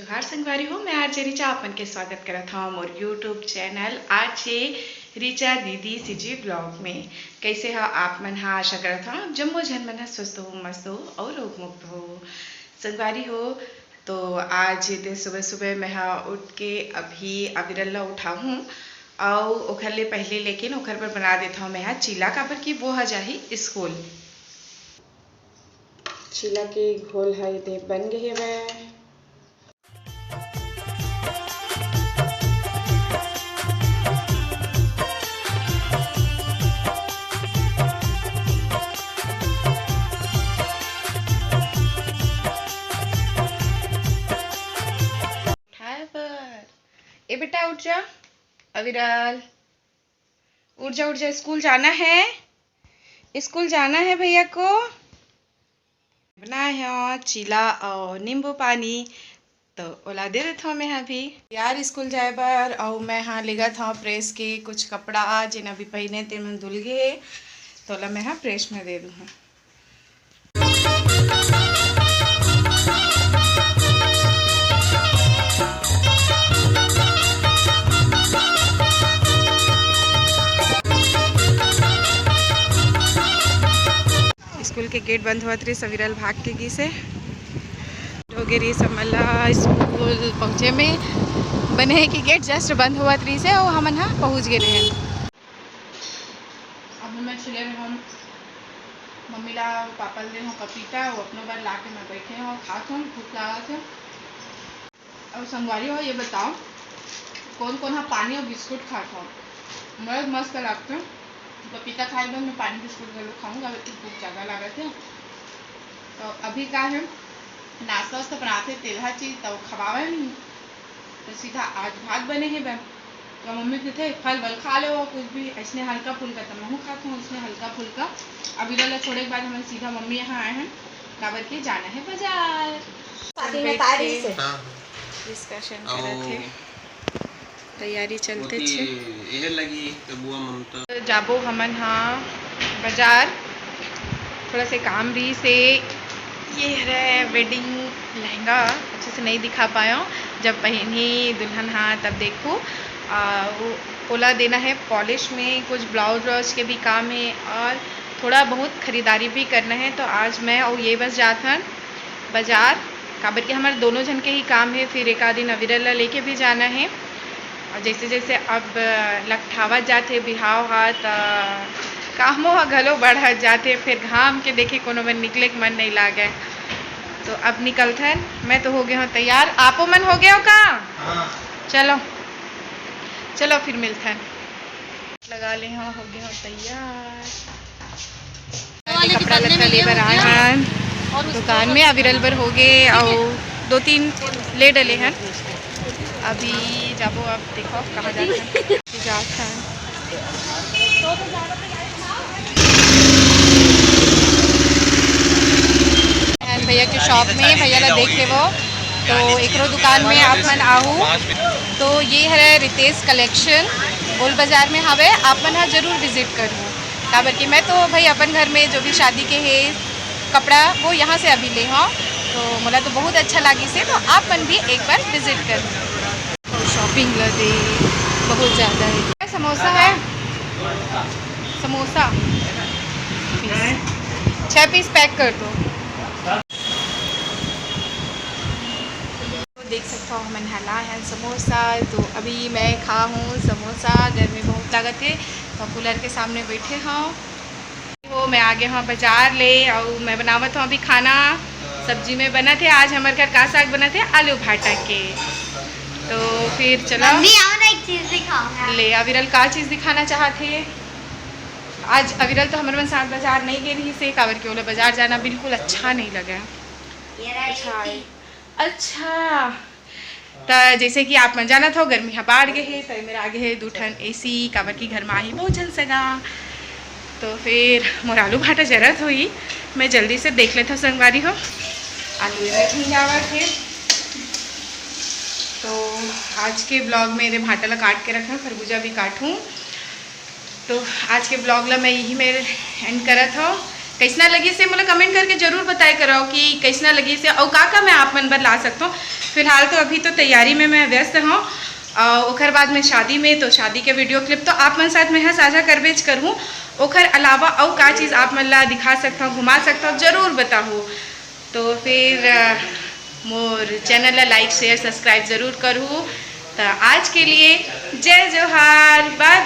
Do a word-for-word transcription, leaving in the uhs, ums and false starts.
जोहार संगवारी हो, मैं आरजे रिचा आप मन के स्वागत करत हव मोर YouTube चैनल आरजे रिचा दीदी सीजी ब्लॉग में। कैसे ह आप मन ह? आशा करत हव जम्मो झन मन ह स्वस्थ हो, मस्त हो अउ रोग मुक्त हो। संगवारी हो, तो आज एदे सुबह सुबह मैं ह उठ के अभी अविरल ला उठाहूँ अउ ओखर ले पहले लेकिन ओखर बर बना देत हव मैं ह चीला, काबर कि वो ह जाही स्कूल। चीला के घोल ह एदे बन गे हवय। उठाए बर। ए बेटा, उठ जा। अविरल, उठ जा, उठ जा, स्कूल जाना है, स्कूल जाना है भैया को। बनाए हो चीला और नींबू पानी, तो ओला दे देत हव मैं ह अभी। यार स्कूल जाए बर, और मैं ह लेगत हव प्रेस के कुछ कपड़ा, जेन अभी पहिने तेन मन धुल गे हे, तो ओला मैं ह प्रेस में दे दूँ। स्कूल के गेट बंद होवत रहिस, अविरल भाग के गिस हे। हो गे रहिस हमन ला स्कूल पहुँचे में। बने हे कि गेट जस्ट बंद होवत रहिस हे अउ हमन ह पहुँच गे रहेन। अब मैं छिले रहे हम मम्मी ला, पापा ले हो पपीता, वो अपनो बर ला के मैं बैठे हो, खात हूँ, भूख लागत है। अउ संगवारी हो, ये बताओ, कोन कोन ह पानी अउ बिस्कुट खात हो? मोला मस्त लागथे। पपीता खाए बर मैं पानी बिस्कुट घलो खाऊं, काबर कि भूख जादा लागत हे। तो अभी का है, नाश्ता वास्ता बनाथे, तेलहा चीज, तो खवावे नहीं। तो सीधा आज भात बने हे बर। तो मम्मी कहिथे, "फल वल खा ले, वो कुछ भी, अइसने हल्का फुल्का।" तो महूँ खात हूँ अइसने हल्का फुल्का। अविरल ला छोड़े के बाद हमन सीधा मम्मी यहाँ आए हैं, काबर के जाना है बाजार। शादी में बैठ तारी के से। हाँ, हाँ। डिस्कशन अउ करत हे, तैयारी चलते ओती छे। एहे लगी तबुआ ममता। जाबो हमन हा बाजार, थोड़ा से काम रहिस हे। ये हरे वेडिंग लहंगा, अच्छे से नहीं दिखा पायो, जब पहनी दुल्हन हा तब देखू। आ, वो ओला देना है पॉलिश में, कुछ ब्लाउज व्लाउज के भी काम है और थोड़ा बहुत खरीदारी भी करना है। तो आज मैं और ये बस जात हन बाजार, काबर कि हमर दोनों झन के ही काम है, फिर एक आध दिन अविरल ला लेके भी जाना है। और जैसे जैसे अब लकठावत जाथे बिहाव हा, त कामो ह घलो बढ़त जाथे, फिर घाम के देखे कोनो मन निकले के मन नहीं लागे। तो अब निकलथन, मैं तो हो गए हूँ तैयार, आपो मन हो गए हो का? हाँ। चलो, चलो फिर मिलथन। लगा ले हव, हो गे हव तैयार। वाले कपड़ा लत्ता लेबर आए हन दुकान में, अविरल बर हो गे अउ दो तीन ले डले हन। अभी जाबो, अब देखो कहाँ जात हन। जात हन। भैया के शॉप में, भैया ला देख लेवो। तो एकरो दुकान में आप मन आहू। तो ये हरे रितेश कलेक्शन, गोल बाजार में हवे, आप मन ह जरूर विजिट करहू। काबर कि मैं तो भाई अपन घर में जो भी शादी के हे कपड़ा, वो यहाँ से अभी ले हव। तो मोला तो बहुत अच्छा लागिस हे, तो आप मन भी एक बार विजिट करहू। शॉपिंग ला दे बहुत ज़्यादा है। समोसा है, समोसा छः पीस पैक कर दो। तो देख सकते हो, हमन हला है समोसा। तो अभी मैं खा हूँ समोसा, गर्मी बहुत लागत है, तो कूलर के सामने बैठे हूँ। हो, मैं आगे हव बाजार ले, अउ मैं बनावत हव अभी खाना। सब्जी में बनत हे, आज हमर घर का साग बनत हे, आलू भाटा के। तो फिर चलो। मम्मी, आओ ना, एक चीज दिखाओ ना। ले, अविरल का चीज दिखाना चाहत हे? आज अविरल तो हमर मन साथ बाजार नहीं गे रहिस हे, काबर के ओला बाजार जाना बिल्कुल अच्छा नहीं लगे। ये रहा अच्छा, ये। अच्छा, त जैसे कि आप मन जानत हो, गर्मी ह बाढ़ गे हे, त मेरा आगे हे दू ठन एसी, काबर कि घर म आही बहुत झन सगा। तो फिर मोर आलू भाटा जरत होही, मैं जल्दी से देख लेथव संगवारी हो, आलू एमे भुंजावत हे। तो आज के ब्लॉग में एदे भाटा ला काट के रखना, खरबूजा भी काटूँ। तो आज के ब्लॉग ला मैं यही में एंड करत हव। कैसना लगिस हे मोला कमेंट करके जरूर बताए करव कि कैसना लगिस हे अउ का का मैं आप मन बर ला सकत हव। फिलहाल तो अभी तो तैयारी में मैं व्यस्त हूँ, अ, ओखर बाद में शादी में, तो शादी के वीडियो क्लिप तो आप मन साथ में यहाँ साझा करबेच करहूँ। ओखर अलावा अउ का चीज़ आप मन ला दिखा सकता हूँ, घुमा सकता हूँ, जरूर बताहू। तो फिर अ, मोर चैनल ला लाइक, शेयर, सब्सक्राइब जरूर करहू। तो आज के लिए जय जोहार, बाय बाय।